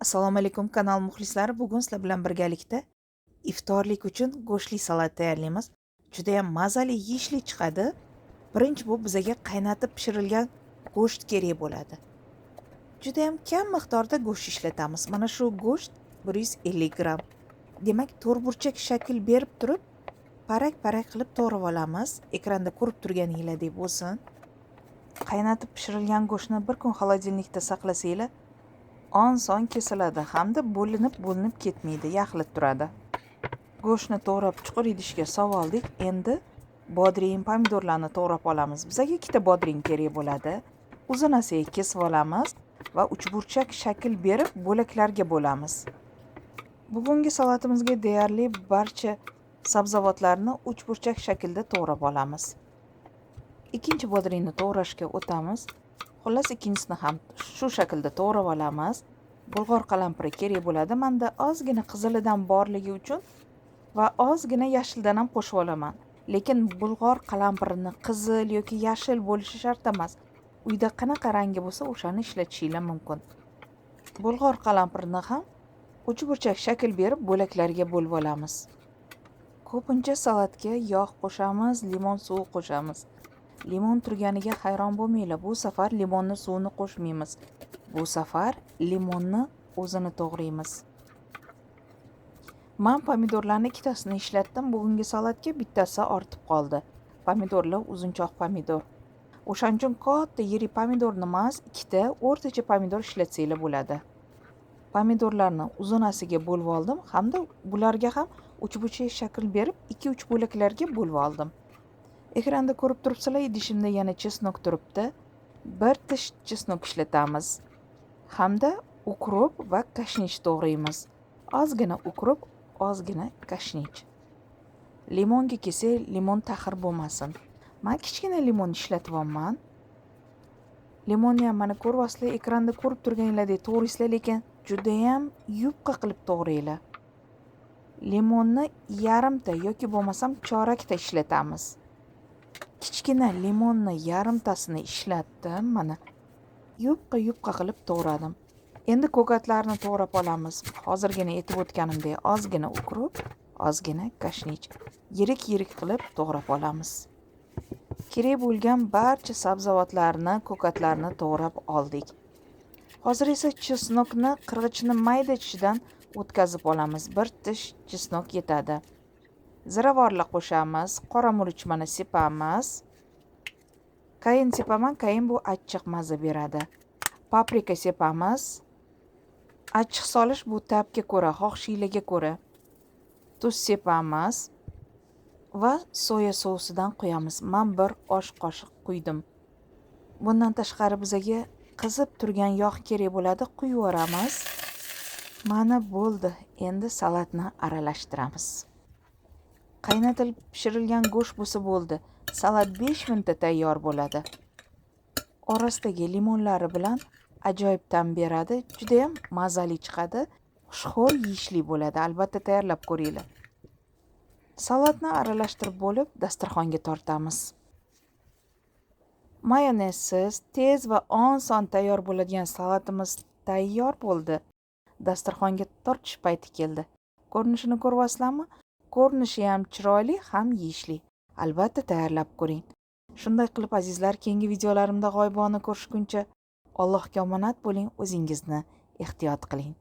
Assalomu alaykum, kanal muxlislari. Bugun sizlar bilan birgalikda iftorlik uchun go'shtli salat tayyorlaymiz. Juda ham mazali, yeyishli chiqadi. Birinchi bu bizaga qaynatib pishirilgan go'sht kerak bo'ladi. Juda ham kam miqdorda go'sht ishlatamiz. Mana shu go'sht 150 gramm. Demak, to'rtburchak shakl berib turib, parak-parak qilib to'g'rab olamiz. Ekranda ko'rib turganinglardek bo'lsin. Qaynatib pishirilgan go'shtni bir kun холодильник da saqlasanglar, oson kesiladi hamda bo'linib-bo'linib ketmaydi, yaxlit turadi. Go'shtni to'g'rab chuqur idishga solib oldik. Endi bodring, pomidorlarni to'g'rab olamiz. Bizga ikkita bodring kerak bo'ladi. Uzunasiga kesib olamiz va uchburchak shakl berib bo'laklarga bo'lamiz. Bugungi salatimizga deyarli barcha sabzavotlarni uchburchak shaklda to'g'rab olamiz. Ikkinchi bodringni to'g'rashga o'tamiz. Xullas, ikkinchisini ham shu shaklda to'g'rab olamiz. Bulg'or qalampiri kerak bo'ladi. Menda ozgina qizilidan borligi uchun va ozgina yashildan ham qo'shib olaman. Lekin bulg'or qalampirini qizil yoki yashil bo'lishi shart emas. Uyda qanaqa rangi bo'lsa, o'shani ishlatishinglar mumkin. Bulg'or qalampirini ham uchburchak shakl berib bo'laklarga bo'lib olamiz. Ko'pincha salatga yog' qo'shamiz, limon suvi qo'shamiz. Limon turganiga hayron bo'lmanglar. Bu safar limonni suvini qo'shmaymiz. Bu safar limonni o'zini to'g'raymiz. Men pomidorlarni ikkitasini ishlatdim. Bugungi salatga bittasi ortib qoldi. Pomidorlar uzunchoq pomidor. O'shaning uchun katta yirik pomidorni emas, ikkita o'rtacha pomidor ishlatsanglar bo'ladi. Pomidorlarni uzunasiga bo'lib oldim hamda bularga ham uchburchak shakl berib 2-3 bo'laklarga bo'lib oldim. Ekranda ko'rib turibsizlar, idishimda yana чеснок turibdi. Bir tish чеснок ishlatamiz. Hamda укроп va kashnich to'g'raymiz. Ozgina укроп, ozgina kashnich. Limonga kelsak, limon taxir bo'lmasin. Men kichkina limon ishlatyapman. Limonni ham mana ko'ryapsizlar, ekranda ko'rib turganinglardek to'g'raysizlar, lekin judayam yupqa qilib to'g'ranglar. Limonni yarimta yoki bo'lmasam chorakta ishlatamiz. Kichkina limonni yarimtasini ishlatdim, mana yupqa-yupqa qilib to'g'radim. Endi ko'katlarni to'g'rab olamiz. Hozirgina aytib o'tganimdek, ozgina укроп, ozgina kashnich. Yirik-yirik qilib to'g'rab olamiz. Kerak bo'lgan barcha sabzavotlarni, ko'katlarni to'g'rab oldik. Hozir esa чеснок ni qirg'ichni mayda tishidan o'tkazib olamiz. Bir tish чеснок yetadi. Ziravorlar qo'shamiz, qora murch mana sepamiz. Kayin sepaman, kayin bu achchiq maza beradi. Paprika sepamiz. Achchiq solish bu ta'bga ko'ra, xohishinglarga ko'ra. Tuz sepamiz va soya sousidan quyamiz. Men bir osh qoshiq quydim. Bundan tashqari bizaga qizib turgan yog' kerak bo'ladi, quyib yuboramiz. Mana bo'ldi. Endi salatni aralashtiramiz. Qaynatilib pishirilgan go'sht bo'lsa bo'ldi. Salat 5 minutda tayyor bo'ladi. Orasidagi limonlari bilan ajoyib ta'm beradi. Juda ham mazali chiqadi. Xushxo'r yeyishli bo'ladi. Albatta tayyorlab ko'ringlar. Salatni aralashtirib bo'lib, dasturxonga tortamiz. Mayonezsiz, tez va oson tayyor bo'ladigan salatimiz tayyor bo'ldi. Dasturxonga tortish payti keldi. Ko'rinishini ko'ryapsizlarmi? Ko'rinishi ham chiroyli, ham yeyishli. Albatta tayyorlab ko'ring. Shunday qilib, azizlar, keyingi videolarimda g'oyibona ko'rishguncha Allohga omonat bo'ling, o'zingizni ehtiyot qiling.